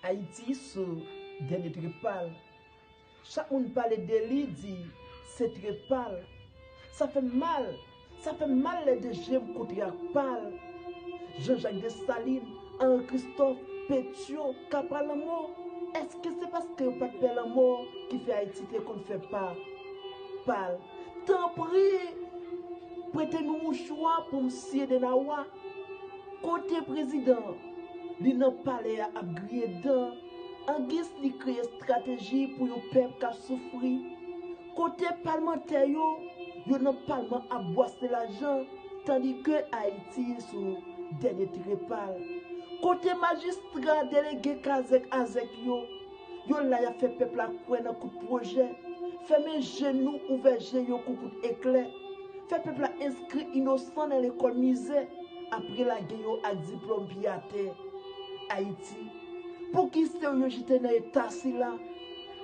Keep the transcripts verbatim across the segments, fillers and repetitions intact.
Ayiti sou dènye trepal. Chak moun pale de li di se trepal. Sa fè m mal. Sa fè m mal lè de je m kontre ak pal. Jean-Jacques Dessalines, Henri Christophe, Pétion ka pran lanmò. Èske se paske yo pa t pè lanmò ki fè Ayiti te konn fè pa pal? Tanpri, prete nou mouchwa pou m siye de nawa. Kote prezidan an? Li nan palè a ap griye dan. Angis li kreye estrateji pou yon pèp k ap soufri. Kote palmantè yo? Yo nan palman ap bwase lajan, tandi ke Ayiti sou dènye trepal. Kote majistra, delege kazèk azèk yo? Yo la y ap fè pèp la kwè nan kout pwojè. Fèmen je nou, ouvè je yo kou kout eklè. Fè pèp la enskri inosan nan lekòl mizè, apre lage yo ak diplòm pye atè. Ayiti, pouki se ou yo jete nan eta sila?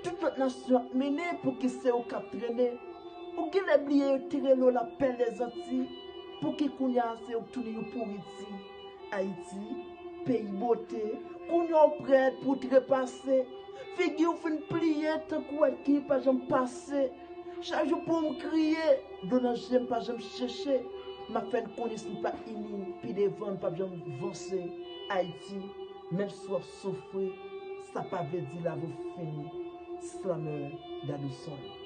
Tout lòt nasyon ap mennen, pouki se ou k ap trennen? Ou genlè bliye yo te rele w lapèl dèzanti. Pouki kounye a se ou k tounen yon pouriti? Ayiti, peyi bote, kounye a w prèt pou w trepase. Figi w fin pliye tankou èd ki pa janm pase. Chak jou pou m kriye, dlo nan je m pa janm cheche. M ap fè n konnen si n pa ini, pi devan n p ap janm vanse. Ayiti, menm si w ap soufri, sa pa vle di lavi w fini. Slameur Dadouson.